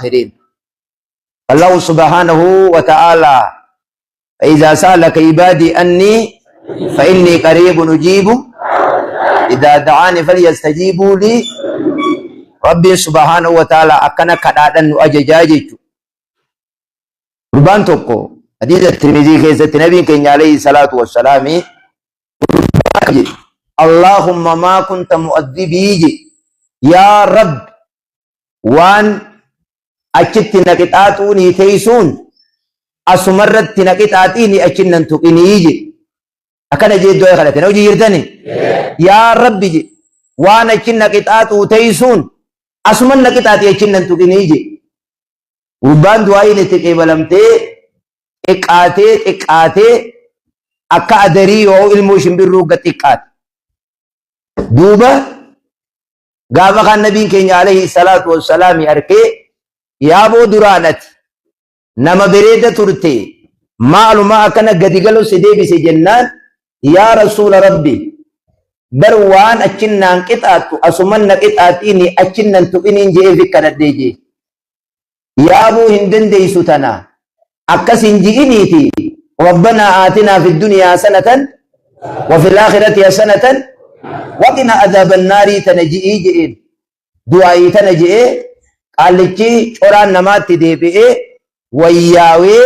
الآخرين. الله سبحانه وتعالى فإذا سألك عبادي أني فإني قريب أجيب إذا دعاني فليستجيبوا لي. ربي سبحانه وتعالى akkana kadhaadhan nu ajajaa jechu. Gurbaan tokko hadiisa Tirmizii keessatti nabiin keenya alayhi salaatu wassalaami Allahumma maa kunta mu'adhibii je, yaa Rabbi, waan achitti na qixaaxuunii teeysuun asumarratti na qixaaxiini achin nan tuqinii je. Akkana jee du'a kadhate. Na hojii jirtani? Yaa Rabbi je, waan achin na qixaaxuu teeysuun asuman na qixaaxii achin nan tuqinii je. Gurbaan du'aa'iin itti qeebalamtee xiqqaatee xiqqaatee akka adarii yoo ilmoo shimbirruu gad xiqqaate. Duuba gaafa kan nabiin keenya alayhi salaatu wassalaami arkee, yaaboo duraan ati nama bereeda turte, maalumaa akkana gadi galu si deebise jennaan, yaa rasuula rabbi, bar waan achin naan qixaattu asuman na qixaaxiini achin nan tuqiniin je'ee fi kadhadhee jee. Yaabuu hin dandeeysu tana akkas hin ji'iniiti, rabbanaa aatinaa fi duniyaa hasanatan wa fil aakhirati hasanatan waqina adaaban naarii tana ji'ii je'een. Du'aa'ii tana je'ee qaallichi coraan namaatti deebi'ee wayyaawee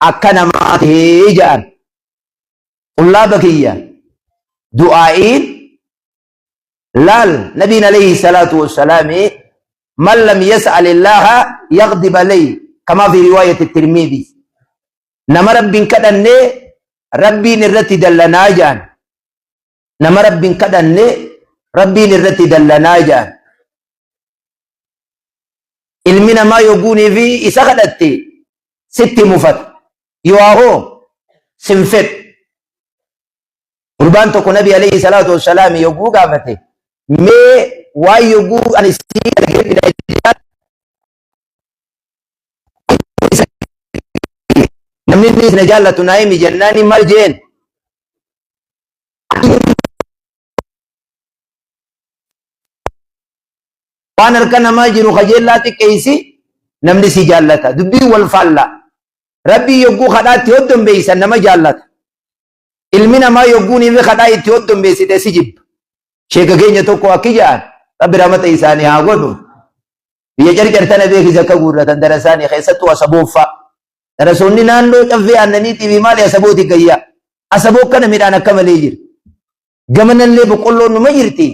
akka namaa tahee ja'an. Qullaaba kiyya, du'aa'iin laal, nabiin alayhi salaatu wassalaami man lam yas'al illaaha yaghdib alayhi, kama fi riwaayati Tirmidhi. Nama Rabbiin kadhanne Rabbiin irratti dallanaa ja'an. Nama Rabbiin kadhanne Rabbiin irratti dallanaa ja'an. Ilmi namaa yogguunii fi isa kadhatte sitti mufata. Yoo hoo sin fedhu. Gurbaan tokko Nabi alayhi salaatu wassalaam yogguu gaafate, mee waan yogguu ani sii argee namni inni na jaallatu naa himi jennaani, maal jeen? Waan harka namaa jiru kajeellaa xiqqeessi, namni si jaallata. Dubbiin wal faallaa. Rabbii yogguu kadhaatti hoddombeeysan nama jaallata. Ilmi namaa yogguunii fi kadhaa itti hoddombeessite si jibba. Sheeka keenya tokko akki ja'an, Rabbi rahmata isaanii haa godhu. Biyya carcar tana beeki zakka guurratan darasaanii keessattuu asabooffaa. Darasoonni naannoo caffee aannaniitii fi maali asabooti gayyaa. Asaboo kana midhaan akka malee jira. Gamanallee boqqolloon numa jirti.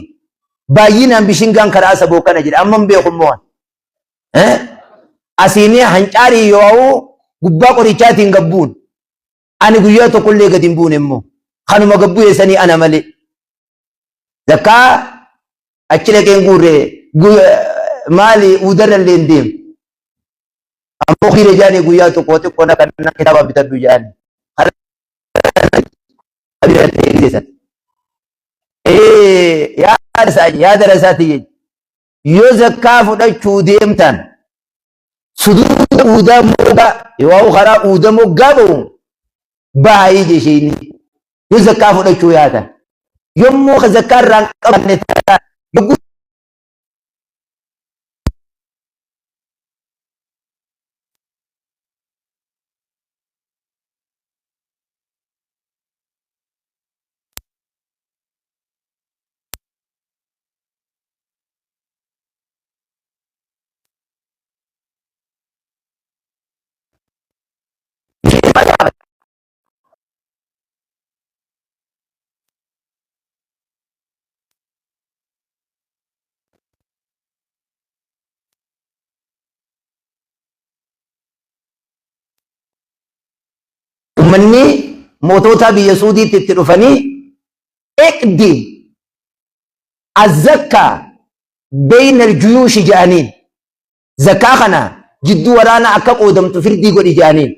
Baay'inaan bishingaan karaa asaboo kana jira. Amma hin beeku immoo. Asiinii hancaarii yoo gubbaa qorichaatiin gabbuun. Ani guyyaa tokkollee gad hin buune immoo. Kanuma gad bu'e sanii ana malee. Zakkaa achi dhaqeen guurre maali uudarra illee hin deemu. Ammoo kiire jaanii guyyaa tokko xiqqoo na kana kitaaba bitadhu jaanii. Yaada isaati yoo zakkaa fudhachuu deemtan suduuda uudaa moggaa yoo karaa uuda moggaa ba'u baay'ee jesheenii yoo zakkaa fudhachuu yaatan, yommuu ka zakkaa irraa hin qabanne taatan yogguu Ummanni mootota biyya Suudiitti itti dhufanii iqdi azzakka beeyna aljuyuushi jedhaniin. Zakaa kana jidduu waraanaa akka qoodamtu firdii godhi jedhaniin.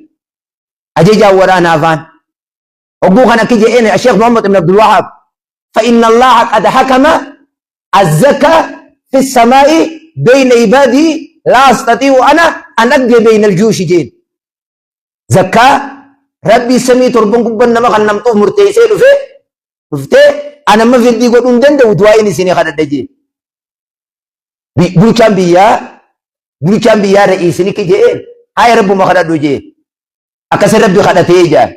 Ajajaan waraanaa afaan. Hogguu kana akki jedheen Sheekh Muhammad ibn Abdul Wahhaab, فإن الله قد حكم الزكاة في السماء بين عباده، لا أستطيع أنا أن أقضي بين الجيوش جين. Zakkaa Rabbii samii torban gubban nama kan namtuuf murteessee dhufe dhuftee ana amma firdii godhuu hin danda'u, du'aa'iin isinii kadhadha jeen. Bulchaan biyyaa Bulchaan biyyaa ra'iisni je'een haya rabbuma kadhadhu jee. Akkasi rabbi kadhatee jaan.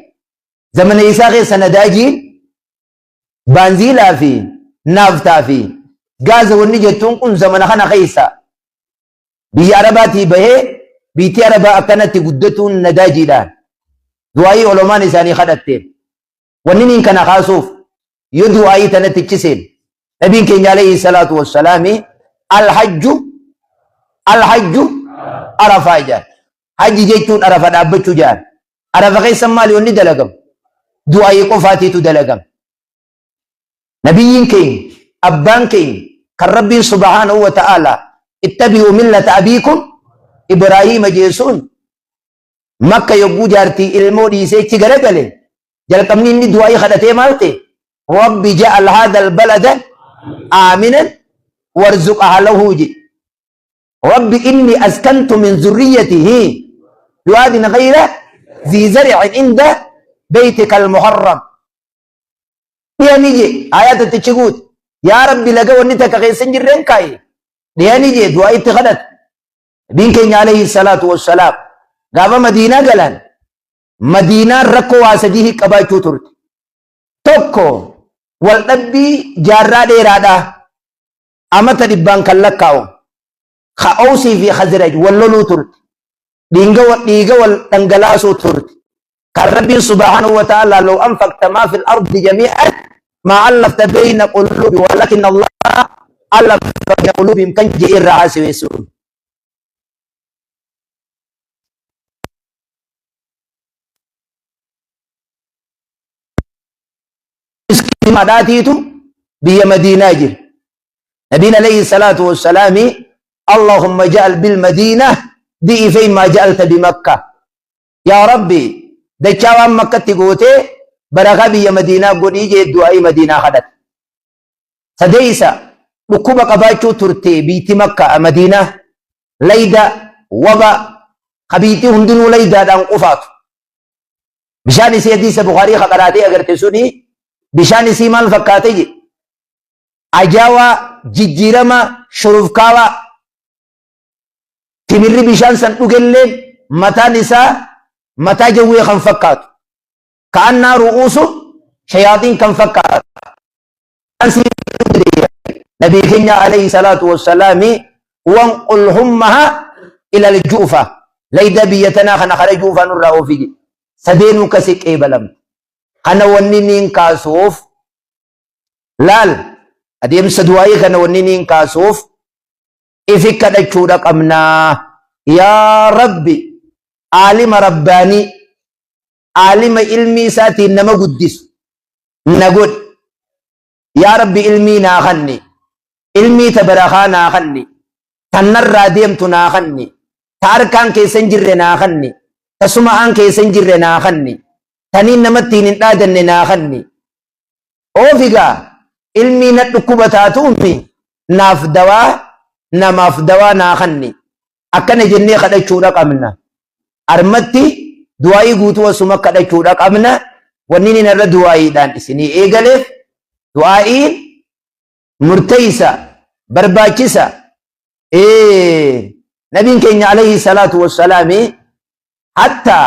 Zamana isaa keessa nadaajiin baanziilaa fi naaftaa fi gaaza wanni jettuun kun zamana kana keessa biyya Arabaatii bahee biitti Arabaa akkanatti guddatuun nadaajiidhaan du'aayii olomaan isaanii kadhatteen. Wanni niin kana kaasuuf yoo du'aayii tanatti ichiseen nabiin keenya alayhi salaatu wassalaami alhajju alhajju arafaa jedhan. Hajji jechuun arafa dhaabbachuu jedhan. Arafa keessa maali wanni dalagamu? Du'aayii qofaatiitu dalagama. Nabiyyiin keenya abbaan keenya kan Rabbiin subhaanahu wa ta'ala ittabi'u millata abiikum Ibraahiima jeesuun Makka yogguu jaartii ilmoo dhiisee achi garagale jalqabni inni du'aayii kadhatee maal ta'e? Rabbi ja'al haadha balada aaminan warzuq ahlahu jedhe. Rabbi inni askantu min zurriyyatihi biwaadin ghayra zi zar'in inda baytika al-muharram. Dhiyani je ayata itti guute. Yaa Rabbi laga wanni takka keessa hin jirreen kaaye. Dhiyani je du'aa itti kadhate. Nabiin keenya alayhi salaatu wassalaam gaafa Madiinaa galan Madiinaan rakkoo waa sadii qabaachuu turte. Tokko waldhabbii jaarraa dheeraadhaa amata dhibbaan kan lakkaa'u ka Awsii fi Khazraj wal loluu turte. Dhiiga wal dhangalaasuu turte. Kan Rabbiin subhaanahu wa ta'ala law anfaqta maa fil ardi jamii'an maa allafta bayna quluubi walakin Allah allafa bayna quluubihim kan jedhe irraa haasawee sun. Miskiimaadhaatiitu biyya Madiinaa jira. Nabiin alayhi salaatu wassalaami Allahumma ja'al bil Madiina di'ifay maa ja'alta bi Makka. Yaa Rabbi dachaa waan Makkatti gootee barakaa biyya Madiinaa godhii jee du'aa'ii Madiinaa kadhate. Sadeessa dhukkuba qabaachuu turte biitti Makka Madiinaa layda waba ka biitti hundinuu laydaadhaan qufaatu. Bishaan isii hadiisa Bukaarii ka qaraatee agarte suni bishaan isii maal fakkaate jedhe. Ajaawaa jijjiirama shurufkaawaa timirri bishaan san dhugelleen mataan isaa mataa jawwee kan fakkaatu. Ka'annaa ru'uusu shayaaxiin kan fakkaatu. Nabii keenya alayhi salaatu wassalaami wanqul hummaha ilal juufa. Layda biyya tanaa kana kara juufaa nurraa oofi jedhe. Sadeenuu kasi qeebalamte. Kana wanni niin kaasuuf laal adeemsa du'aayii kana wanni niin kaasuuf ifi kadhachuudha qabnaa. Yaa Rabbi aalima rabbaanii aalima ilmii isaatiin nama guddisu na godhi. Yaa Rabbi ilmii naa kanni. Ilmii ta barakaa naa kanni. Tan narraa deemtu naa kanni. Ta harkaan keessa hin jirre naa kanni. Ta suma'aan keessa hin jirre naa kanni. Taniin namattiin hin dhaadanne naa kanni. Oofigaa ilmii na dhukkuba taatuumi naaf dawaa namaaf dawaa naa kanni. Akkana jennee kadhachuudha qabna. Armatti du'aayii guutuu asuma kadhachuudha qabna. Wanni inni irra du'aayiidhaan isinii eegaleef du'aayiin murteessa barbaachisa. Nabiin keenya alayhi salaatu wassalaami hatta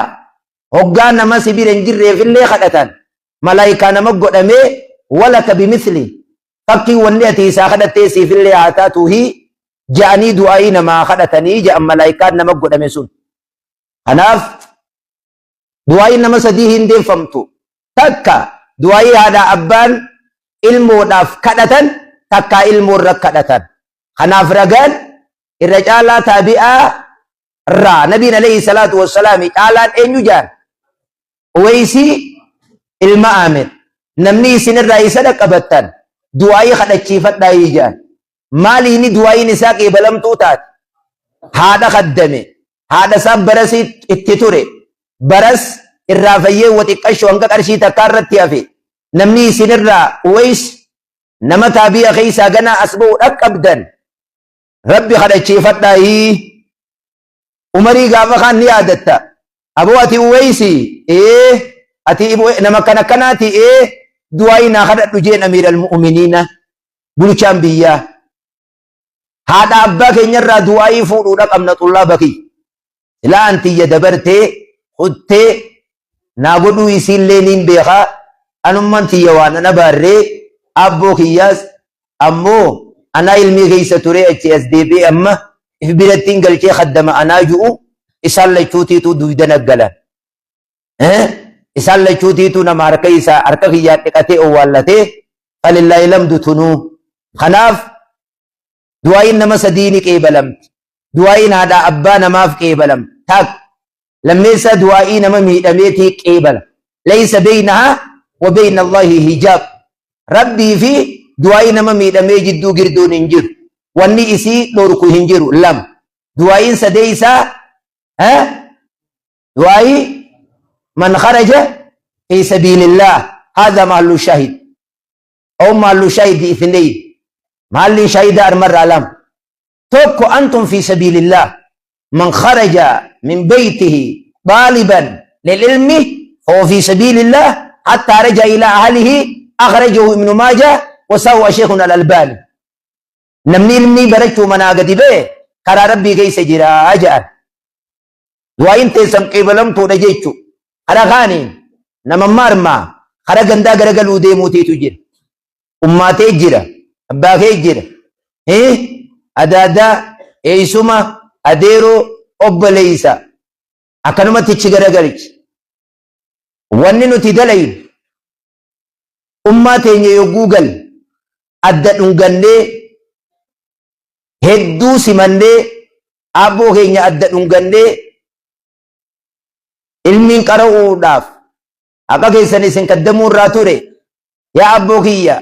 hoggaa nama si bira hin jirreefillee kadhatan malaayikaa nama godhamee walaka bimithli fakkii wanni ati isaa kadhattee siifillee haa taatuuhi ja'anii du'aayii namaa kadhatanii ja'an malaayikaan nama godhame sun. Kanaaf du'aayiin nama sadii hin deeffamtu. Takka du'aayii haadha abbaan ilmoodhaaf kadhatan takkaa ilmoorra kadhatan. Kanaaf ragaan irra caalaa taabi'aa irraa nabiin alayhi salaatu wassalaami caalaan eenyu jaan Uweysii ilma Aamir namni isin irraa isa dhaqqabattan du'aayii kadhachiifadhaa jaan. Maaliini du'aayiin isaa qeebalamtuu taate? Haadha kaddame, haadha isaa barasii itti ture, baras irraa fayyee wa xiqqashoo hanga qarshii takkaa irratti hafe. Namni isin irraa Uweys nama taabi'a keessaa ganaa as ba'u dhaqqabdan Rabbi kadhachiifadhaa. Umarii gaafa kaan ni yaadatta. Aboo ati Uweysi ee ati nama akkana akkanaati ee du'aayii naa kadhadhu jeen amiiral mu'uminiina bulchaan biyyaa. Haadha abbaa keenyarraa du'aa'ii fuudhuudha qabna xullaaba kiyya. Silaa an tiyya dabartee kuttee naa godhuu isiillee niin beekaa anummaan tiyya waan an abaarree aabboo kiyyaas ammoo anaa ilmii keessa turee achi as deebi'ee amma if birattiin galchee kaddama anaa ju'u isaan lachuutiituu duyda naggalan. Isaan lachuutiituu nama harka isaa harka kiyyaan dhiqatee owwaallatee falillaahi lamdu tunuu. Kanaaf du'aa'iin nama sadii ni qeebalamti. Du'aa'iin haadhaa abbaa namaaf qeebalamti. Takka. Lammeessaa du'aa'ii nama miidhameetii qeebala. Laysa beeynahaa wa beeyna Allaahi hijaab. Rabbii fi du'aa'ii nama miidhamee jidduu girdoon hin jiru. Wanni isii dhorku hin jiru. Lama. Du'aa'iin sadeessaa du'aa'ii man kharaja fi sabiilillaah haadha mahallu shahid. Aw mahallu shahidi ithnayn. Mahalli shahida armarraa lama. Tokko antum fi sabiilillaah man kharaja min beytihi xaaliban lililmi fahuwa fi sabiilillaah hattaa raja ilaa ahlihi akhrajahu ibnu maajah wasahu sheekhuna al-albaani. Namni ilmii barachuu manaa gadi ba'e karaa rabbii keessa jira jedhan. Du'aa'iin teessan qeebalamtuudha jechu. Karaa kaaniin nama maarmaa karaa gandaa garagaluu deemuutiitu jira. Ummaa tee jira, abbaa kee jira, adaadaa, eessuma, adeeroo, obboleessa akkanumatti ichi garagalchi. Wanni nuti dalaynu ummaa teenya yogguu galle adda dhungannee hedduu simannee aabboo keenya adda dhungannee ilmiin qara'uudhaaf haqa keessan isin kaddamuu irraa ture. Yaa abboo kiyya,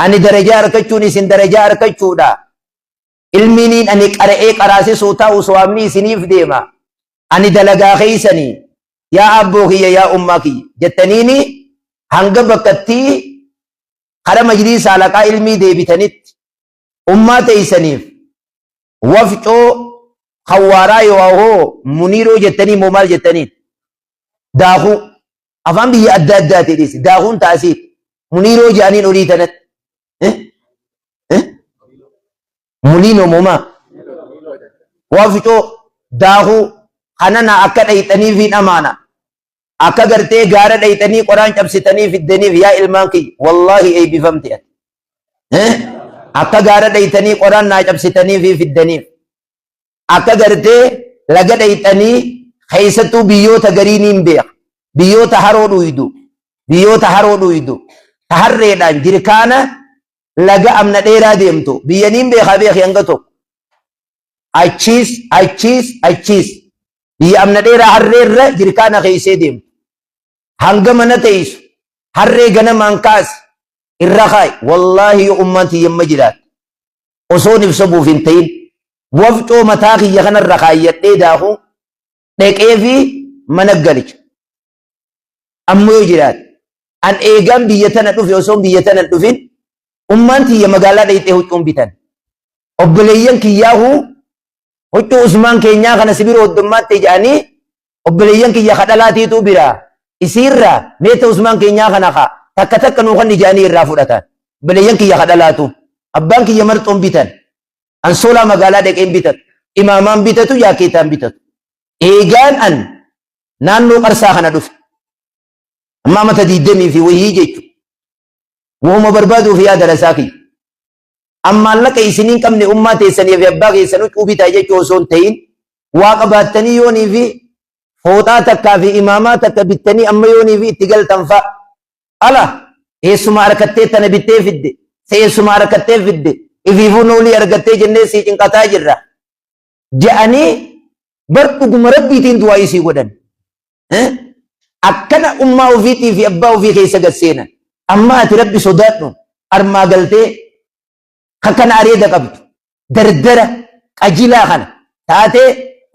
ani darajaa arkachuun isin darajaa arkachuudha. Ilmiiniin ani qara'ee qaraasisuu taa'u sawaabni isiniif deema. Ani dalagaa keessanii yaa abboo kiyya yaa ummaa kiyya jettaniini hanga bakkattii kara majliisa halaqaa ilmii deebitanitti ummaa teessaniif wafcoo kawwaaraa yoo hoo muniiroo jettanii moo maal jettaniin daakuu Afaan biyya adda addaati dhiisi. Daakuun taasiiti. Muniiroo jedhaniin olii tanatti. Eh? Eh? Muliinoo moomaa. Wafcoo daakuu kanana akka dhayxanii fi dhamaana. Akka gartee gaara dhayxanii qoraan cabsitanii fiddaniif yaa ilmaan kiyya. Wallaahi eebbifamti ati. Eh? Akka gaara dhayxanii qoraan naa cabsitanii fi fiddaniif. Akka gartee laga dhayxanii keessattuu biyyoota garii niin beeka. Biyyoota haroo dhuydu. Biyyoota haroo dhuydu. Ta harreedhaan jirkaana laga amna dheeraa deemtu. Biyya niin beekaa beeki hanga tokko. Achiis achiis achiis. Biyya amna dheeraa harreerra jirkaana keessee deemtu. Hanga mana teessu harree ganamaan kaasi irra kaa'i. Wallaahi yoo ummaan tiyya amma jiraatte. Osoon if sobuuf hin ta'in wafcoo mataa kiyya kanarra kaayyadhee daakuu dheqee fi mana galicha. Amma yoo jiraate an eegaan biyya tana dhufe osoon biyya tana hin dhufin ummaan tiyya magaalaa dhayxee huccuun bitan. Obboleeyyan kiyyaahuu huccuu Usmaan keenyaa kana sibira hoddommaatte jedhanii obboleeyyan kiyya ka dhalaatiituu biraa isiirraa meeta Usmaan keenyaa kana ka takka takka nuu kanni jedhanii irraa fudhatan. Obboleeyyan kiyya ka dhalaatu abbaan kiyya marxoon bitan ansoolaa magaalaa dhaqeen bitatu imaamaan bitatu jaakeetaan bitatu. Eegaan an naannoo qarsaa kana dhufe amma amata diidamii fi wayii jechu wahuma barbaaduuf yaa darasaa kiyya. An maallaqa isin hin qabne ummaa teessanii fi abbaa keessan huccuu bitaa jechuu osoo hin ta'in waa qabaattanii yoonii fi fooxaa takkaa fi imaamaa takka bittanii amma yoonii fi itti galtan fa'a. Ala eessuma harkattee tana bittee fidde seessuma harkattee fidde ifiifuu noolii argattee jennee sii cinqataa jirra. Je'anii bar dhuguma rabbiitiin du'aa isii godhan. Akkana ummaa ofiitii fi abbaa ofii keessa gad seenan. Amma ati rabbi sodaadhu armaa galtee ka kana areeda qabdu dardara qajilaa kana taatee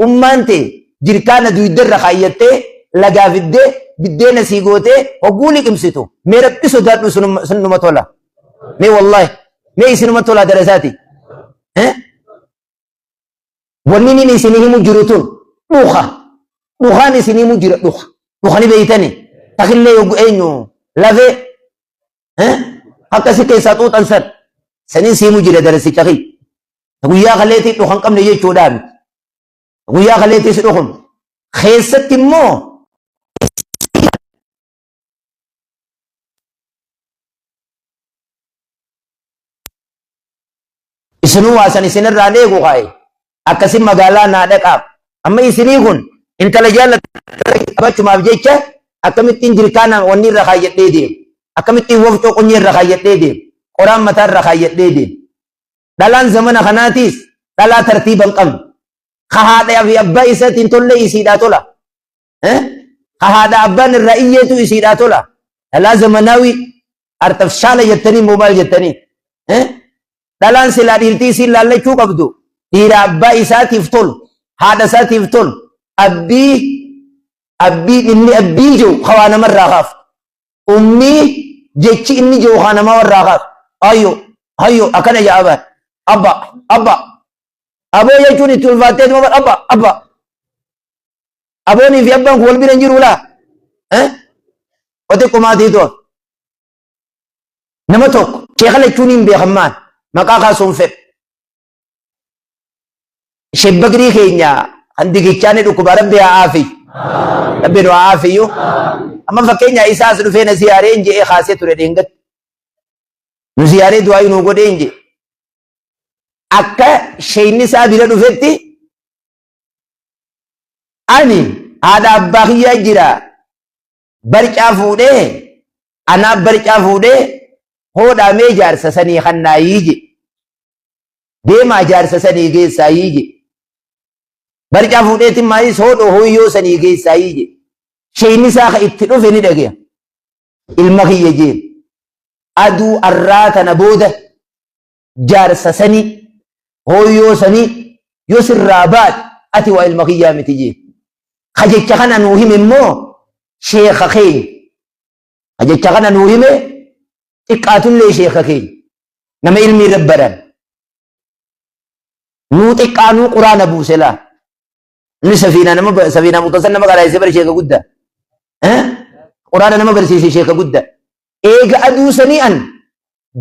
ummaan tee jirkaana duydarra kaayyattee lagaa fiddee biddeena sii gootee hogguu liqimsitu mee rabbi sodaadhu sunuma tola. Mee wallaahi mee isinuma tolaa darasaati. Wanni inni isinii himu jiru tun dhuka. Dhukaan isinii himu jira dhuka. Dhuka ni beeytani. Takillee yoggu eenyu lafee akkasi keessaa xuuxan san. Saniin si himu jira darasicha kiyya. Guyyaa kaleetii dhuka hin qabne jechuudhaa miti. Guyyaa kaleetiis dhukuma. Keessatti immoo isinuu waa san isinirraan eegu kaa'e akkasin magaalaa naa dhaqaa. Amma isinii kun intala jaallachumaaf jecha akkamittiin jirkaana wanni irra kaayyadhee deema. Akkamittiin wofcoo qunyee irra kaayyadhee deema. Qoraan mataa irra kaayyadhee deema. Dhalaan zamana kanaatiis dhalaa tartiiba hin qabne. Ka haadha fi abbaa isaatiin tollee isiidhaa tola. Ka haadha abbaan irraa iyyeetu isiidhaa tola. Dhalaa zamanaawii artafshaala jettanii immoo maal jettanii? Dhalaan silaa dhiirtii isiin laallachuu qabdu dhiira abbaa isaatiif tolu, haadha isaatiif tolu, abbii abbii inni abbii jiru ka waa namarraa kaafu. Ummii jechi inni jiru kaa namaa warraa kaasu. Hayyo hayyo akkana ja'a bar. Abba abba. Aboo jechuun itti ulfaattee tuma bar abba abba. Aboonii fi abbaan kun wal bira hin jiru laa. Eh? Ote qomaatii to'a. Nama tokko sheekha lachuun hin beekan maal maqaa kaasuun fedhu. Sheek Bakrii keenya kan digichaa ni dhukkuba rabbi haa aafiyu. Rabbi nu haa aafiyu. Amma fakkeenya isaa as dhufee na ziyaaree hin je'ee kaasee ture dheengatti. Nu ziyaaree du'aa nuu godhee hin je'e. Akka sheekni isaa bira dhufetti ani haadha abbaa kiyyaa jira barcaa fuudhee anaa barcaa fuudhee hoodhaa mee jaarsa sanii kannaayii jedhe. Deemaa jaarsa sanii geessaayii jedhe. Barcaa fuudheetiin maayis hoodhoo hooyyoo sanii geessaayii jedhe. Sheeyni isaa ka itti dhufe ni dhageya. Ilma kiyya jeen. Aduu arraa tana booda jaarsa sanii hooyyoo sanii yoo sirraa baate ati waa ilma kiyyaa miti jeen. Ka jecha kana nuu hime immoo sheekha keenya. Ka jecha kana nuu hime xiqqaatullee sheekha keenya. Nama ilmii irra baran. Nuu xiqqaa nuu quraana buuse laa. Inni safiinaa nama safiinaa muktasan nama qaraayisee bara sheeka guddaa. Quraana nama barsiise sheeka guddaa. Eega aduu sanii an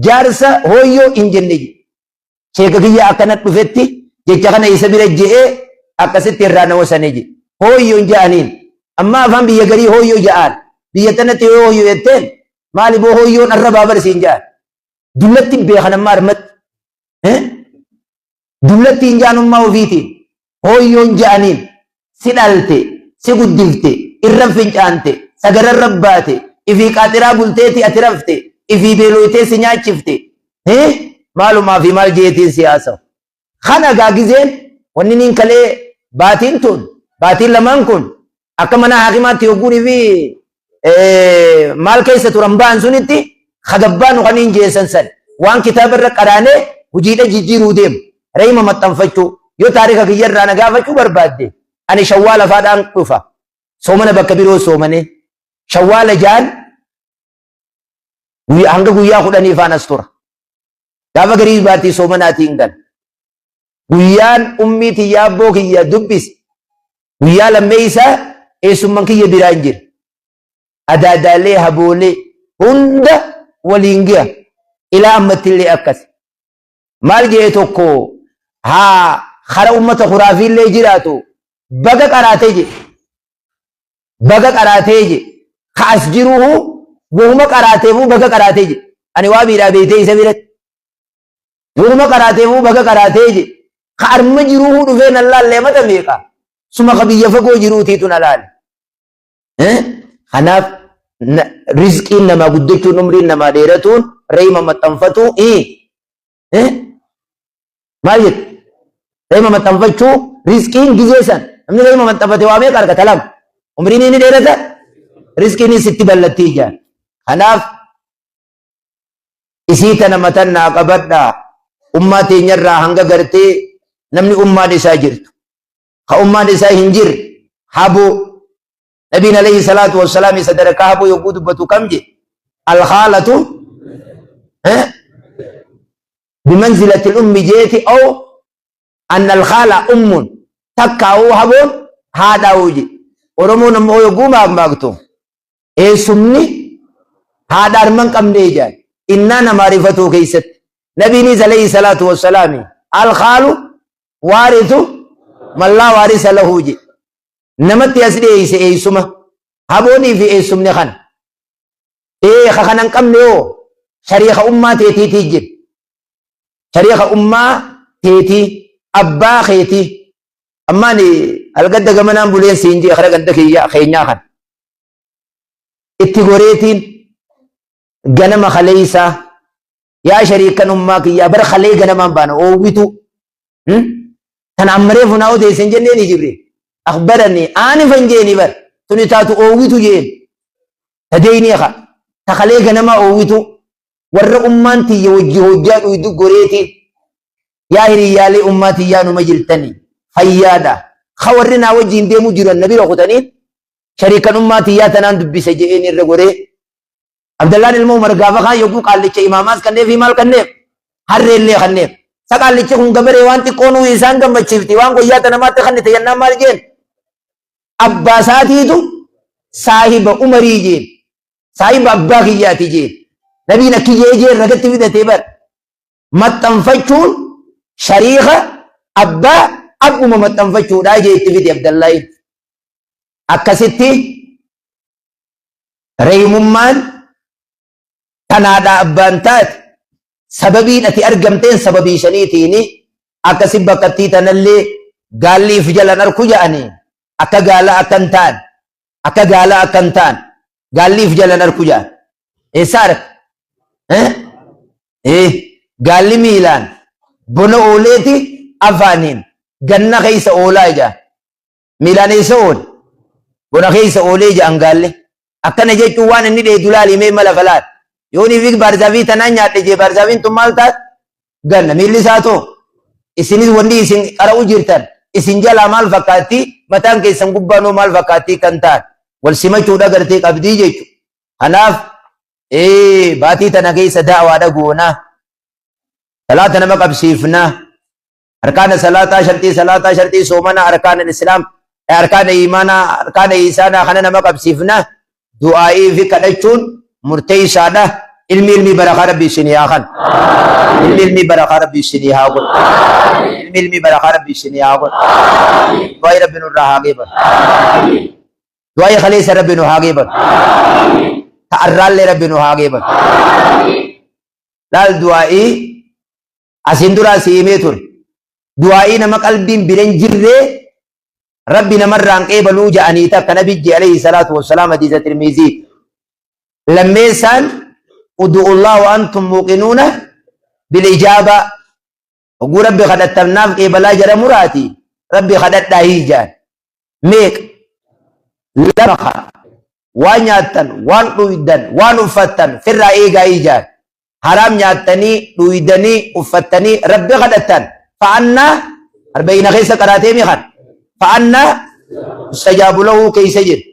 jaarsa hooyyoo hin jenne. Sheeka kiyya akkana dhufetti jecha kana isa bira je'ee akkasitti irraa na wasane je. Hooyyoo hin ja'aniin. Amma afaan biyya garii hooyyoo ja'aan. Biyya tanatti yoo hooyyoo jetteen maali boo hooyyoon arrabaa barsiin ja'an. Dullatti beekan amma armatti. Dullatti hin jaanummaa ofiitiin hooyyoon ja'aniin si dhalte, si guddifte, irra fincaante, sagararra baate, ifii qaaxiraa bulteeti ati rafte, ifii beelooytee si nyaachifte. Maalumaa fi maal jeetiin si haasawu. Kana gaa gizeen wanni niin kalee baatiin tun baatiin lamaan kun akka mana haakimaatti yogguunii fi maal keessa turan ba'an sunitti hagabbaanu kan hin jeessan san waan kitaaba irra qaraanee hojiidha jijjiiruu deemu reeyma maxxanfachuu yoo taarika kiyya irraa na gaafachuu barbaadde ani shawwaala faadhaan dhufa soomana bakka biroo soomanee shawwaala jaan hanga guyyaa 10 faan as tura gaafa garii baatii soomanaatiin gala Guyyaan ummii tiyya abboo kiyya dubbise guyyaa lammeeysaa eessumman kiyya biraan jira. Adaadaalee haboolee hunda waliin giya. Ilaa ammattillee akkas. Maal jedhe tokko haa kara ummata kuraafiillee jiraatu baga qaraatee jedhe. Baga qaraatee jedhe. Ka as jiruhu wahuma qaraateefuu baga qaraatee jedhe. Ani waa biidhaa beeytee isa biratti. Wahuma qaraateefuu baga qaraatee jedhe. Ka arma jiruuhuu dhufee nan laalle amata meeqa. Suma ka biyya fagoo jiruutiitu na laale. Kanaaf rizqiin namaa guddachuun umriin namaa dheeratuun reeyma maxxanfatuu maal jette? Reeyma maxxanfachuu rizqiin gizee san namni reeyma maxxanfate waa meeqa argata lama. Umriin inni dheerata rizqiin sitti ballattii ijaan. Kanaaf Isii tana matan naa qabadhaa. Ummaa teenyarraa hanga gartee namni ummaan isaa jirtu. Ka ummaan isaa hin jirre haboo. Nabiin alayhi salaatu wassalaam sadarkaa haboo yogguu dubbatu kam jedhe? Alkhaalatu bimanzilatil ummi jeeti aw anna alkhaala ummun takkaa'uu haboon haadhaa'uu jedhe. Oromoon ammoo yogguu maakmaaktu Eessumni haadha harma hin qabne jedhan. Innaa namaa rifatuu keessatti. Nabiinis alayhi salaatu wassalaami. Alkhaalu waarisu man laa waarisa lahu je. Namatti as dhiyeeyse eeysuma. Haboonii fi eessumni kana. Ee ka kana hin qabne hoo shariika ummaa teetiitii jira. Shariika ummaa teetii abbaa keetii. Ammaan algadda gamanaan buleen siin jee kara ganda kiyya keenyaa kana. Itti goreetiin ganama kaleeysaa yaa shariikan ummaa kiyyaa bara kalee ganamaan baana oowwituu. Tana amma reefu naa odeesse hin jenneeni Jibriil. Akhbaranii aanifan jeeni bar tuni taatu oowwitu jeen. Ta deeynii ka ta kalee ganamaa oowwitu warra ummaan tiyya wajji hojjaa dhuydu goreetiin yaa hiriyyaalee ummaa tiyyaa numa jirtanii fayyaadha. Ka warri naa wajjiin deemu jiran na bira kutaniin shariikan ummaa tiyyaa tanaan dubbise je'een irra goree Abdallaan ilma Umar gaafa kaan yogguu qaallicha imaamaas kanneefii maal kanneef harreellee kanneef. Sa qaallichi kun gabaree waan xiqqoo nuu isaan gammachiifti waan goyyaa ta namaatti kannite jennaan maal jeen abbaa isaatiitu saahiba Umarii jeen saahiba abbaa kiyyaati jeen nabiin akki jee jeen ragatti fidatee bar maxxanfachuun shariika abbaa abbuma maxxanfachuudhaa jee itti fide Abdallaahi akkasitti Reeyimummaan tan haadhaa abbaan taate sababiin ati argamteen sababii saniitiini akkasi bakkattii tanallee gaalli if jalan arku ja'anii akka gaala akka hin taane akka gaala akka hin taane gaalli if jalan arku ja'an eessa arka eh eh gaalli miilaan bona ooleeti afaaniin ganna keessa oolaa ja'an Miilaan eessa oole? Bona keessa oolee ja'an gaalle. Akkana jechuun waan inni dheedu laali mee mala falaal. Yoo ni fi baarzaafii tanaan nyaadhe jee baarzaafiin tun maal taat? Ganna miilli isaa too. Isinis wanni isin qara'u jirtan isin jalaa maal fakkaatti? Mataan keessan gubbaanoo maal fakkaatti kan ta'an? Wal simachuudha gartee qabdii jechuudha. Kanaaf baatii tana keessa da'waadha goonaa. Salaata nama qabsiifnaa. Arkaana salaataa, sharxii salaataa, sharxii soomanaa, arkaana islaam, arkaana iimaanaa, arkaana iisaanaa kana nama qabsiifna. Du'aa'ii fi kadhachuun murteessaadha. Ilmi ilmii barakaa rabbi isinii haa kan. Ilmi ilmii barakaa rabbi isinii haa godhu. Ilmi ilmii barakaa rabbi isinii haa godhu. Du'aa'ii rabbi nurraa haa geebalu. Du'aa'ii kaleessa rabbi nu haa geebalu. Ta'arraallee rabbi nu haa geebalu. Laal du'aa'ii Asiin duraa si himee ture. Du'aa'ii nama qalbiin bira hin jirree Rabbi namarraan qeebaluu ja'anii takka nabijji alayhi salaatu wassalaam hadiisa Tirmizii. Lammeessaan udu'ullaa wa antum muuqinuuna bil ijaabaa. Hogguu Rabbi kadhattan naaf qeebalaa jara muraati Rabbi kadhadhaa hii ja'an. Meeqa? Lama kaa. Waan nyaattan, waan dhuydan, waan uffattan firraa eegaa hii ja'an. Haraam nyaattanii, dhuydanii, uffattanii Rabbi kadhattan fa'annaa arba'ina keessa qaraatee mi kan fa'annaa yustajaabu lahu keessa jira.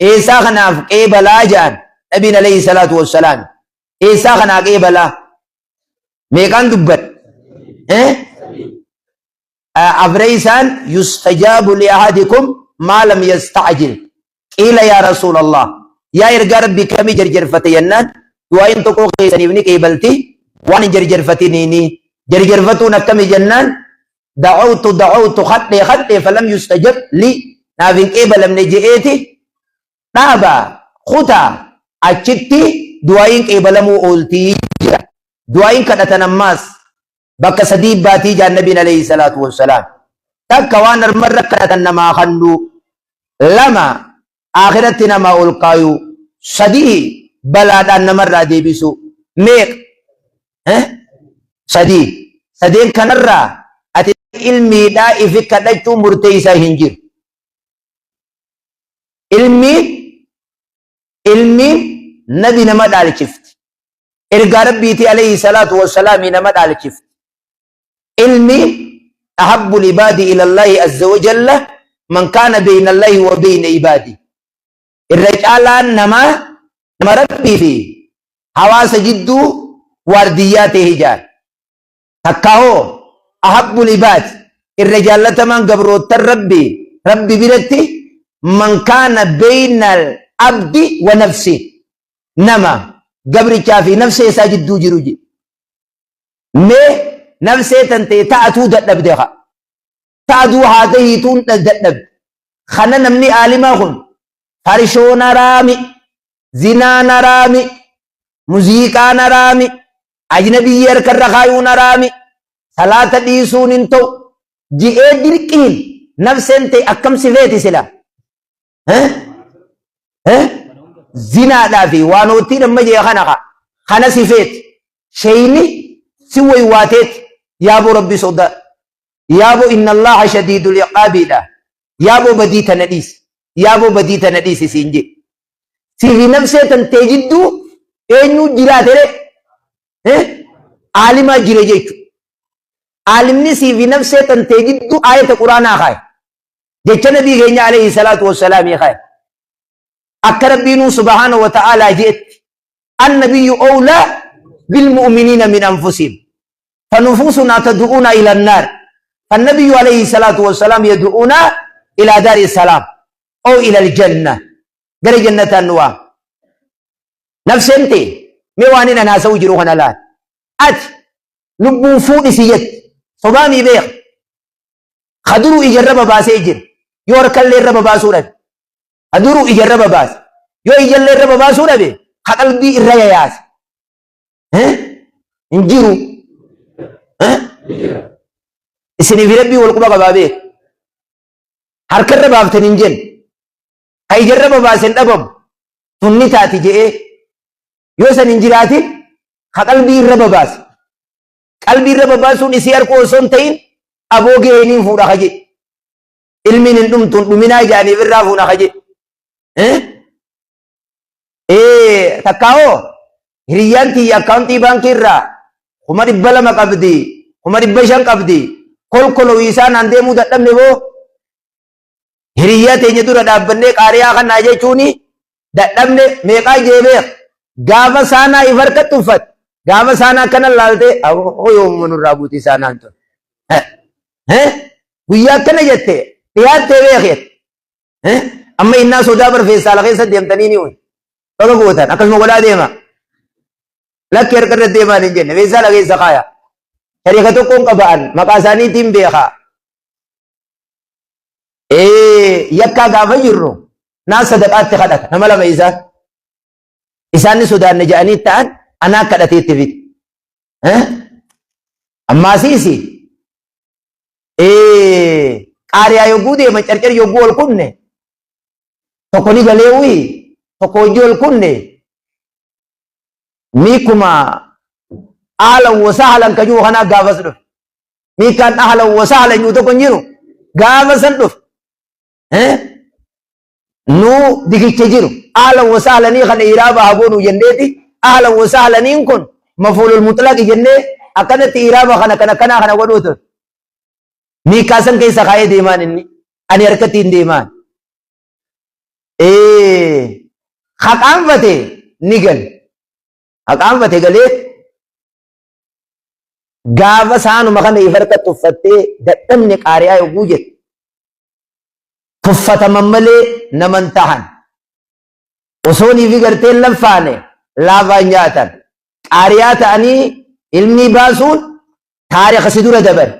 Eessaa kanaaf qeebalaa ja'an nabiin alayhi salaatu wassalaam. Eessaa kanaa qeebalaa? Meeqaan dubbadhe? Afreeysaan yustajaabu li ahadikum maa lam yasta'jil. Qiila yaa Rasuulallah, yaa ergaa Rabbii kamii jarjarfate jennaan, du'aa'iin tokkoo keessaniif ni qeebalti, waan hin jarjarfatiniini. Jarjarfatuun akkami jennaan, da'awtu da'awtu kadhe kadhe falam yustajab li naaf hin qeebalamne je'eeti dhaaba kutaa achitti du'aa'iin qeebalamuu ooltii jira. Du'aa'iin kadhatan ammaas bakka sadii baatii jaan nabiin alayhi salaatu wassalaam. Takka waan armarra kadhatan namaa kannuu. Lama akhiratti namaa ol kaayuu. Sadii balaadhaan namarraa deebisuu. Meeqa? Eh? Sadii. Sadeen kanarraa ati ilmiidhaa ifi kadhachuu murteessaa hin jiru. Ilmiin ilmiin nabi nama dhaalchifti. Ergaa Rabbiitii alayhi salaatu wassalaamii nama dhaalchifti. Ilmiin ahabbu libaadi ilallaahi azza wa jalla man kaana beeyna allaahi wa beeyna ibaadi. Irra caalaan namaa nama Rabbii fi hawaasa jidduu waardiyyaa ta'e ijaan. Takkaa hoo ahabbu libaadi irra jaallatamaan gabroottan Rabbii Rabbi biratti man kaana beeyna abdi wa nafsi nama gabrichaa fi nafsee isaa jidduu jiru jedhe. Mee nafsee tantee ta'atuu dadhabde haa. Ta'atuu haa tahiituun dadhabde. Kana namni aalimaa kun farshoon haraami, zinaan haraami, muziiqaan haraami, ajnabiyyi harkarra kaayuun haraami, salaata dhiisuun hin ta'u ji'ee dirqiin nafseen ta'e akkam si feeti sila? Zinaadhaa fi waan hootiin amma jee kana kaa kana si feeti. Sheyni si waywaateeti yaaboo rabbi sodaa yaaboo inna allaha shadiidul iqaabiidha yaaboo badii tana dhiisi yaaboo badii tana dhiisi siin jee. Sifi nafsee tan tee jidduu eenyuu jiraate ree? Aalimaa jira jechuudha. Aalimni siifi nafsee tan tee jidduu aayata quraanaa kaaye. Jecha nabii keenya alayhi salaatu wassalaamii kaaye. Akka rabbiinuu subhaanahu wa ta'aalaa je'etti annabiyyu owlaa bilmu'miniina min anfusihim fanufuusunaa tad'uuna ila annaar fannabiyyu alayhi salaatu wassalaam yad'uuna ila daari salaam oo ila aljanna gara jannataan nu waama. Nafseen tee mee waan inni haasa'u jiru kana laal. Ati lubbuun fuudhi si jetti sobaamii beeka. Kaduruu ijarra babaasee jira. Yoo harkallee irra babaasuu dhabe. Kaduruu ijarra babaase. Yoo ijallee irra babaasuu dhabe ka qalbii irra yayaase. Hin jiru. Isinii fi rabbii wal quba qabaa beeka. Harka irra baaftan hin jenne. Ka ijarra babaase hin dhabamu. Tun ni taati je'ee. Yoo san hin jiraatin ka qalbii irra babaase. Qalbii irra babaasuun isii harkuu osoo hin ta'in aboo gahee niin fuudha ka jedhe. Ilmiin hin dhumtu hin dhuminaa jedhaniif irraa fuuna ka jedhe. Takkaa hoo hiriyyaan tiyya akkaawuntii baankii irraa 200,000 qabdi 500,000 qabdi kolkolowii isaan aan deemuu dadhabne boo hiriyyaa teenya dura dhaabbannee qaariyaa kanaa jechuuni dadhabne meeqaa jee beek gaafa saanaa if harkatti uffat gaafa saanaa akkana laaltee aboo yoomuma nurraa buuti saanaan tun guyyaa akkana jette dhiyaattee beek amma innaa sodaa barfeessaala keessa deemtanii ni uyi baga gootan akkasuma godhaa deema lakki harka irra deemaan hin jenne feessaala keessa kaaya shariika tokkoon qaba'an maqaa isaaniitiin beekaa Yakkaa gaafa jirru naan sadaqaatti kadhata nama lama isaan. Isaan ni sodaanne jedhanii ta'an anaa kadhatee itti fide. Ammaasiisi qaariyaa yogguu deeman carcar yogguu ol kunne tokko ni galee uyi tokko hojii ol kunne miikuma ahlan wa sahlan ka jiru kanaa gaafas dhufe. Miikaan ahlan wa sahlan jiru tokko hin jiru. Gaafa san dhufe. Nu dikicha jiru. Ahlan wa sahlanii kana iraaba haa goonuu jenneeti. Ahlan wa sahlaniin kun mafuulul mutlaqi jennee akkanatti iraaba kana kana kanaa kana godhuu ture. Miikaa san keessa kaa'ee deemaan inni. Ani harkatti hin deemaan. Haqaanfate ni gale. Haqaanfate galee Gaafa saanuma kana if harka tuffattee dadhabne qaari'aa yogguu jettu tuffataman malee naman tahan. Osoonii fi garteen laffaane laafaan nyaatan. Qaari'aa ta'anii ilmii baasuun taarika si dura dabare.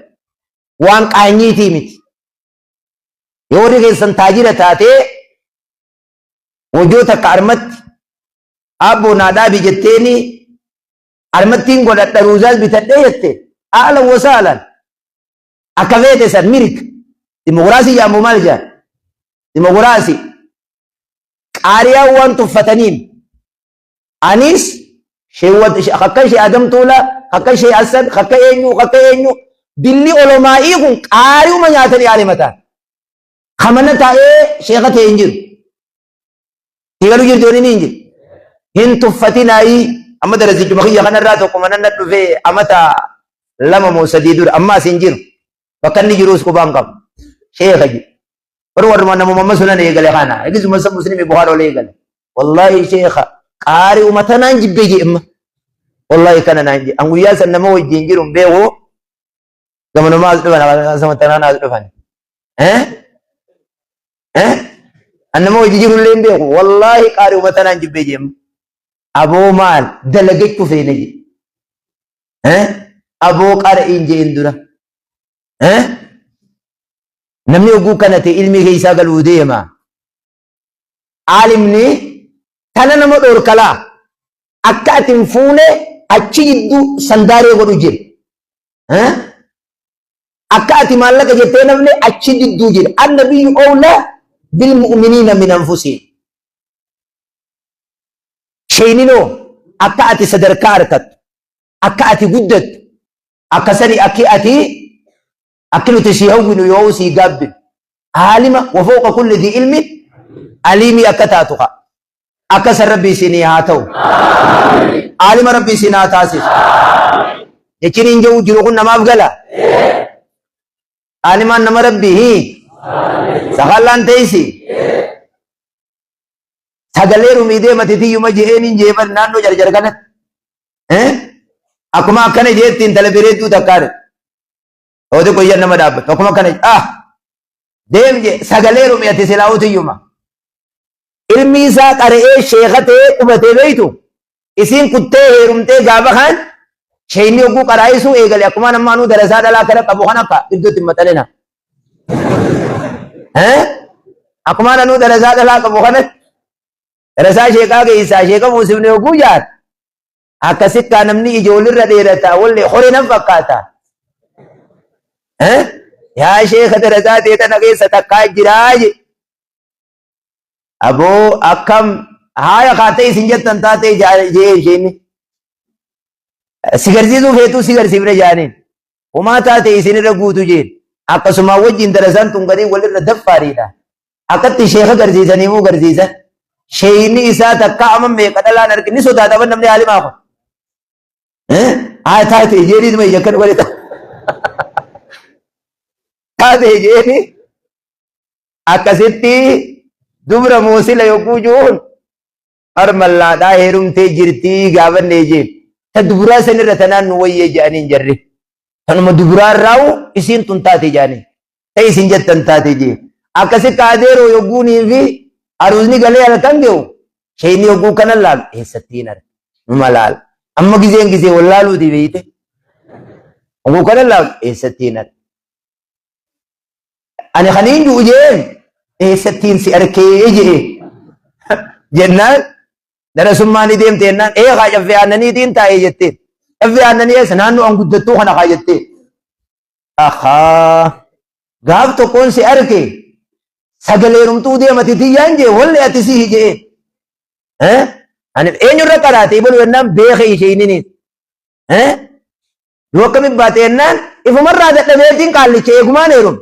Waan qaanyiitii miti. Yoo warri keessan taajira taatee wajoo takka armatti aabboo naa dhaabi jetteeni armattiin godhadha ruuzaas bitadhee jette ahlan wa sahlan akka feete san mirik dimokiraasii jedhamu maal jedhan dimokiraasii qaariyaan waan tuffataniin anis akka ishee Adam Tuulaa akka ishee Hassan akka eenyu akka eenyu billi olomaa'ii kun qaariuma nyaatanii aalimataan kamana taa'ee sheeka ta'e hin jiru. Eegalu jirti wani hin jiru. Hin tuffatinaayii amma darasichuma kiyya kanarraa tokko mana na dhufee amata 2 moo 3 dura amma as hin jiru. Bakka inni jirus qubaan qabu. Sheeka jedhu. Warri warruma namuma amma sunan eegale kana. Egisuma san muslimi Buhaari ol eegale. Wallaahi sheeka qaari umata naan jibbee jee amma. Wallaahi kana naan jee. An guyyaa san nama wajjin jiru hin beeku. Gamanumaa as dhufan sama tanaan as dhufan. Eh? Eh? An nama hojii jiru illee hin beeku. Wallaahi qaari uummata naan jibbee jeema. Aboo maal dalagachuu feene jedhe. Eh? Aboo qara'iin je'een dura. Eh? Namni oguu kana ta'e ilmi keessaa galuu deema. Aalimni tana nama dhoorkalaa akka ati hin fuune achi jidduu sandaaree godhu jira. Eh? Akka ati maallaqa jettee namni achi jidduu jira. Annabiyyu owlaa bil mu'miniina min anfusihim. Sheeyninoo akka ati sadarkaa argattu, akka ati guddattu, akka sani akki ati akki nuti sii hawwinu yoo sii gaabbinu. Aalima wa fawqa kulli dhi ilmin aliimii akka taatu kaa. Akka san rabbi isinii haa ta'u. Aalima rabbi isin haa taasisu. Jechiin hin jiru jiru kun namaaf gala. Aalimaan nama rabbi hii. Sakallaan teessi. Sagalee rumii deemati tiyyuma je'een hin jeeban naannoo jarjar kanatti. Akkuma akkana jeetti intala bareedduu takkaan. Ooti qoyyan nama dhaabbatu. Akkuma akkana ah deem jee sagalee rumii ati silaa'uu tiyyuma. Ilmi isaa qara'ee sheeka ta'ee qubatee beeytu isiin kuttee heerumtee gaafa kaan sheeyni hogguu qaraa'isuu eegale akkuma nama anuu darasaa dhalaa kana qabu kan akka iddootti hin maxxanina. Akkuma anuu darasaa dhalaa qabu kana darasaa sheekaa keessaa sheeka muusifne hogguu jaar akkasitti namni ijoolirra dheerata wallee horii nan fakkaata. Yaa sheeka darasaa ta'e tana keessa takkaa jiraa je. Aboo akkam haaya kaatee isin jettan taatee jee isheen si garsiisuu feetuu si garsiifne jaaniin homaa taate isinirra guutu jeen akkasuma wajjin darasaan tun garii walirra daffaariidha akkatti sheeka garsiisanii muu garsiisan sheeyni isaa takka amma meeqa dhalaan argi ni sodaata ban namni haalimaa kun haa taate jeeniituma ija akkan godhe taate jeeni Akkasitti dubra muusila yogguu ju'uun harmallaadhaa heerumtee jirtii gaafannee jeen. Ta duburaa sanirra tanaan nu wayyee je'aniin jarri. Tanuma duburaa irraa'u isiin tun taate je'aniin. Ta isin jettan taate jeen. Akkasitti adeeroo yogguunii fi aruuzni galee halkan ge'u sheeyni yogguu kana laalu eessatti hin arge. Numa laala. Amma gizeen gizee wallaaluuti beeyte. Yogguu kana laalu eessatti hin arge. Ani kan hin du'u jeen eessattiin si arkee jee jennaan darasummaa ni deemte jennaan ee kaa caffee aannaniitiin taa'ee jetteen caffee aannanii eessa naannoo an guddattuu kana kaa jetteen ahaa gaaf tokkoon si arke sagaleerumtuu deemati tiyyaan jee walli ati sihi jee ani eenyurra qaraate ibalu jennaan beeke isheeniniin Yoo akkamitti baate jennaan ifumarraa dadhabeetiin qaallicha eegumaan heerume.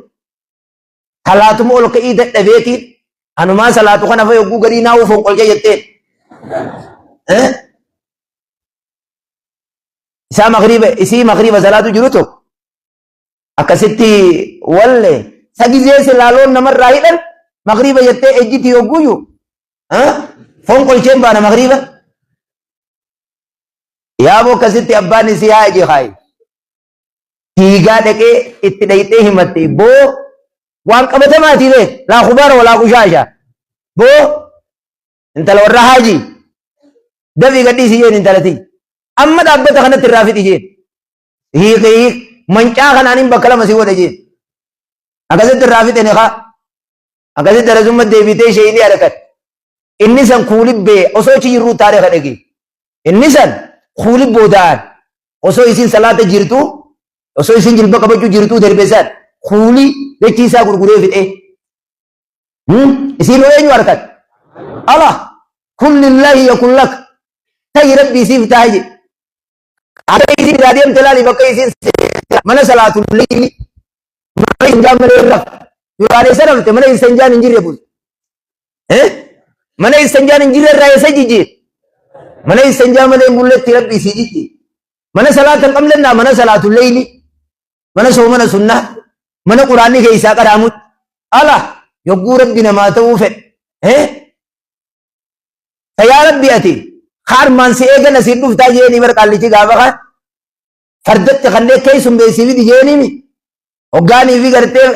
Salaatuma ol ka'ii dadhabeetiin anumaa salaatu kana fa yogguu garii naa'uu fonqolche jetteen. Isaa magriiba isii magriiba salaatu jiru tokko akkasitti walle sagizee silaaloon namarraa hidhan magriiba jettee ejjiti yogguuyyu fonqolcheen baana magriiba. Yaaboo akkasitti abbaan isii haa ije kaayi. Fiigaa dhaqee itti dhayxee himatte boo waan qabatamaatii beek laa kubaara walaa kushaasha boo intala warra haajii dafii gadhiisi jeen intalati amma dhaabbata kanatti irraa fixi jeen hiike hiik mancaa kanaan hin bakka lama si godha jeen akkasitti irraa fixe ni kaa akkasitti darasumma deebitee ishee inni argate inni san kuulibbee osoo achi jirruu taarika dhagee Inni san kuuli booda'aan osoo isin salaata jirtuu osoo isin jilba qabachuu jirtuu darbe san kuuli dachii isaa gurguree fixee. Isiin hoo eenyu harkat? Allah kun lillahi yakun lak ta'i rabbi isiif ta'a jedhe. Akka isiin irraa deemte laali bakka isiin mana salaatu leyli mana isinjaan malee hin rafte. Duraan eessa rafte mana isinjaan hin jirre bulte. Mana isinjaan hin jirre irraa eessa jijjiir? Mana isinjaa malee hin bulletti rabbi isii jijjiir. Mana salaata hin qabne naa mana salaatu leyli mana soomana sunnaa mana quraanni keessaa qaraamutti ala yogguu rabbi namaa ta'uu fedhe. Ta yaa rabbi ati kaarmaan si eegana siin dhuftaa jeeni bar qaallichi gaafa kaan fardatti kanneen keessummeessii fidi jeeniimi hoggaanii fi gartee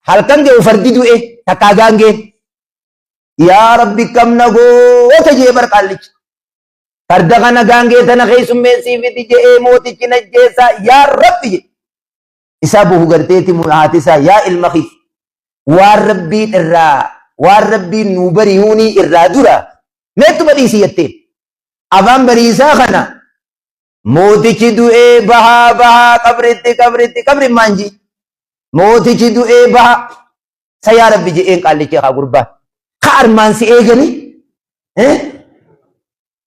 halkan ge'u fardi du'e takkaa gaangeen yaa rabbi kam na goota jee bar qaallichi. Farda kana gaangee tana keessummeessii fidi je'ee mootichi najjeessaa yaa Rabbi jedhe. Isaa buhu garteeti haati isaa yaa ilma kiyya waan Rabbiin irraa waan Rabbiin nuu bari'uunii irraa dura meettuma dhiisi jetteen. Afaan bariisaa kana mootichi du'ee bahaa bahaa qabritti qabritti qabri maanji mootichi du'ee bahaa sa yaa Rabbi je'een qaallichi haa gurbaa ka armaan si eeganii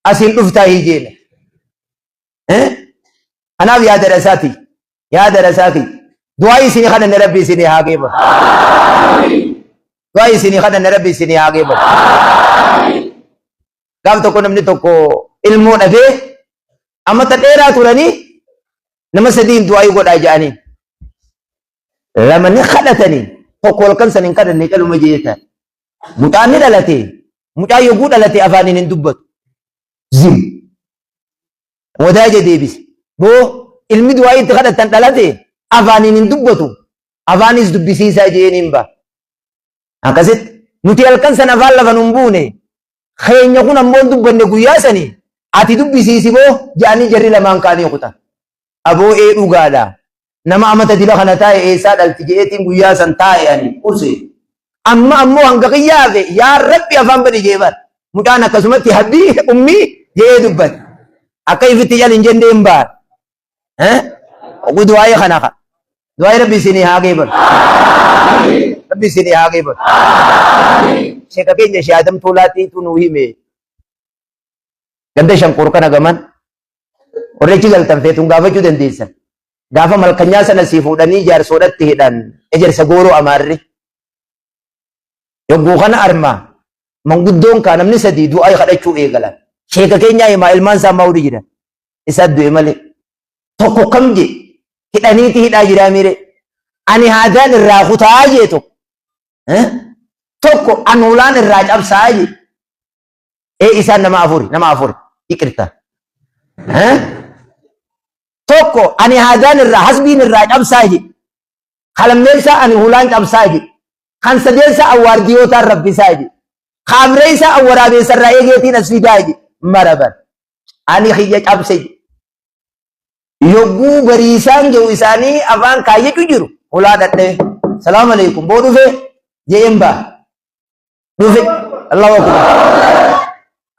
asiin dhuftaa hijeena. Kanaaf yaa darasaati yaa darasaa kiyya du'aa isinii kadhanne Rabbi isinii haa geebalu. Du'aa isinii kadhanne Rabbi isinii haa geebalu. Gaaf tokko namni tokko ilmoo dhabee amata dheeraa turanii nama sadiin du'aa godhaa jedhanii. Lama ni kadhatanii tokko halkan san hin kadhanne caluma jeetan. Mucaan ni dhalate mucaan yogguu dhalate afaaniin hin dubbatu. Zim. Wadaaja deebise. Boo ilmi du'aa itti kadhatan dhalate afaaniin hin dubbatu. Afaanis dubbisiisaa je'een hin ba'a. Akkasitti nuti halkan sana afaan lafa nun buune keenya kun ammoo hin dubbanne guyyaa sanii ati dubbisiisi boo je'anii jarri lamaan kaanii kutan. Aboo ee dhugaadha. Nama amata dila kana taa'e eessaa dhalti je'eetiin guyyaa san taa'e ani use. Amma ammoo hanga kiyyaa hafe yaa Rabbi afaan bani jee bar. Mucaan akkasumatti habbii ummii je'ee dubbate. Akka ifitti cal hin jennee hin baar. Ogu du'aa'ii kana ka. Du'aa'ii Rabbi isinii haa geebalu. Rabbi isinii haa geebalu. Sheeka keenya Shee Adam Tuulaatiitu nuu hime. Ganda shankoor kana gaman Warri achi galtan feetun gaafachuu dandeessan. Gaafa malkanyaa sana sii fuudhanii jaarsoodhatti hidhan ejersa gooroo amaarri. Yogguu kana arma manguddoon kaa namni sadii du'aa kadhachuu eegalan. Sheeka keenyaa himaa ilmaan isaa maa'uudhi jiran. Isaa du'e malee. Tokko kam jee hidhaniiti hidhaa jiraa miire. Ani haadaan irraa kutaa jee tokko. Tokko an hulaan irraa cabsaa jee. Ee isaan nama afuri, nama afuri. Iqirta. Tokko ani haadaan irraa hasbiin irraa cabsaa jedhe. Kalammeessaa ani hulaan cabsaa jedhe. Kan sadeessaa awwaardiyootaan rabbisaa jedhe. Kaafreessaa awwaraabeessa irraa eegeetiin as fidaa jedhe. Maraban. Ani kiyya cabse jedhe. Yogguu bariisaan jiru isaanii afaan kaayyachuu jiru hulaa dhadhee. Salaamu alaikum. Boo dhufee je'een ba'a. Dhufe Allahu akbar.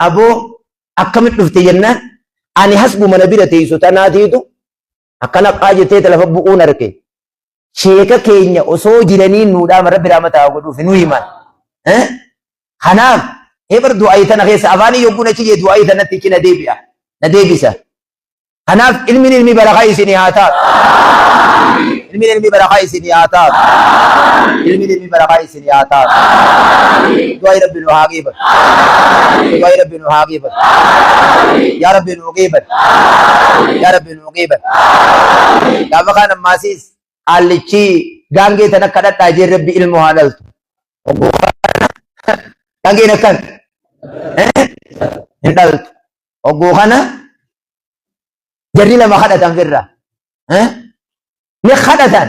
Aboo akkamitti dhufte jennaan ani hasbuma na bira teessu tanaatiitu akkana qaa jettee lafa bu'uun arke. Sheeka keenya osoo jiranii nuudhaama rabbi rahmata haa godhuuf nu himan. Kanaaf hebar du'aayii tana keessa afaanii yogguun achi jee du'aayii tanatti achi na deebi'a na deebisa. Kanaaf ilmiin ilmi barakaa isinii haa taatu. Ilmiin ilmi barakaa isinii haa taatu. Ilmiin ilmi barakaa isinii haa taatu. Du'aa Rabbi nu haa geebatu. Du'aa Rabbi nu haa geebatu. Yaa Rabbi nu geebatu. Yaa Rabbi nu geebatu. Gaafa kaan ammaasiis qaallichi gaangee tan akka dhadhaa jee Rabbi ilmoo haa dhaltu. Gaangeen akkan hin dhaltu. Hogguu kana jarri lama kadhatan firra. Ni kadhatan.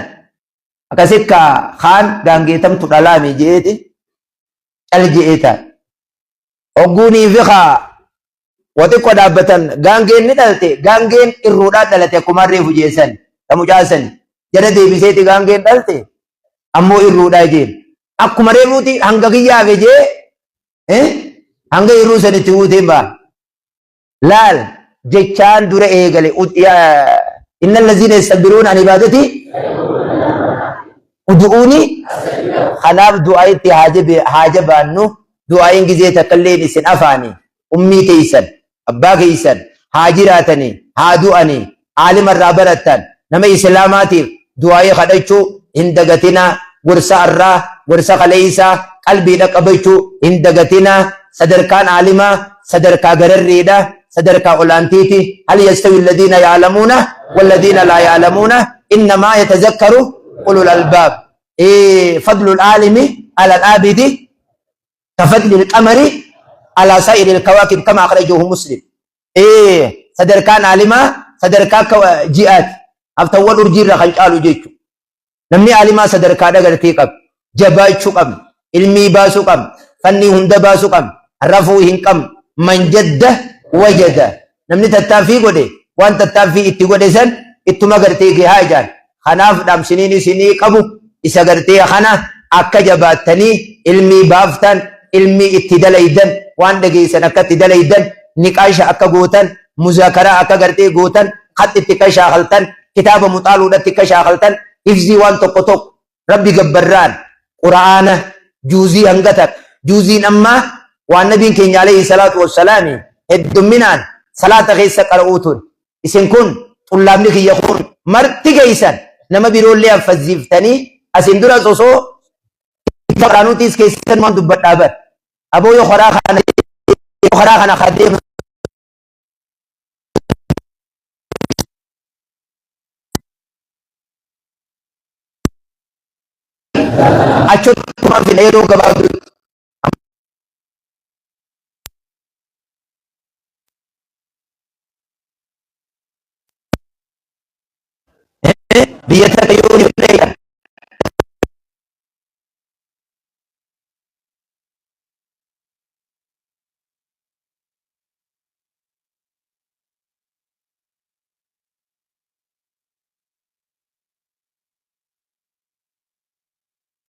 Akkasi ka kaan gaangeetamtu dhalaami jeeti cal je'ee ta'a. Hogguunii fi kaa waxiqqoo dhaabbatan gaangeen ni dhalte gaangeen irruudhaan dhalate akkuma reefu jeessan ta mucaasan jala deebiseeti gaangeen dhalte ammoo irruudhaa jeen. Akkuma reefuuti hanga kiyyaa hafe jee Hanga yeroo san itti guuteen ba'a. Laal jechaan dura eegale inna allaziina yastakbiruuna an ibaadati udu'uuni kanaaf du'aa itti haa jabaannu du'aa'iin gizee takkalleen isin afaani ummii teeysan abbaa keeysan haa jiraatanii haa du'anii aalima irraa barattan nama islaamaatiif du'aa'ii kadhachuu hin dagatinaa gorsa arraa gorsa kaleeysaa qalbiidha qabachuu hin dagatinaa sadarkaan aalimaa sadarkaa gararreedha sadarkaa olaantiiti hal yastawi alladhiina ya'lamuuna walladhiina laa ya'lamuuna innamaa yatazakkaru ulul albaab fadlul aalimi ala al-aabidi kafadli al-qamari ala saa'iri al-kawaakib kama akhrajahu muslim Ee, sadarkaan aalimaa sadarkaa akka ji'aati. Haftawwan urjiirra kan caalu jechuudha. Namni aalimaa sadarkaa dhagartee qaba. Jabaachuu qabna. Ilmii baasuu qabna. Fannii hunda baasuu qabna. Rafuu hin qabnu. Man jadda wajada. Namni tattaaffii godhe waan tattaaffii itti godhe san ittuma gartee gahaa jaan. Kanaaf dhaamsiniin isinii qabu isa gartee kana akka jabaattanii ilmii baaftan, ilmii itti dalaydan, waan dhageessan akka itti dalaydan, niqaasha akka gootan, muzaakaraa akka gartee gootan, khaxxitti akka shaakaltan, kitaaba muxaaluudhatti akka shaakaltan, hifzii waan tokko tokko Rabbi gabbarraan Qura'aana juuzii hanga takka juuziin ammaa waan nabiin keenya alayhi salaatu wassalaami heddumminaan salaata keessa qara'uu ture. Isin kun xullaabni kiyya kun marti keeysan nama biroollee haffazziiftanii asin duras osoo qaraanuutiis keessan waan dubbadhaa bar. Aboo yoo karaa kana yoo karaa kana haa deemu Achummaan fida yeroo gabaabduutti.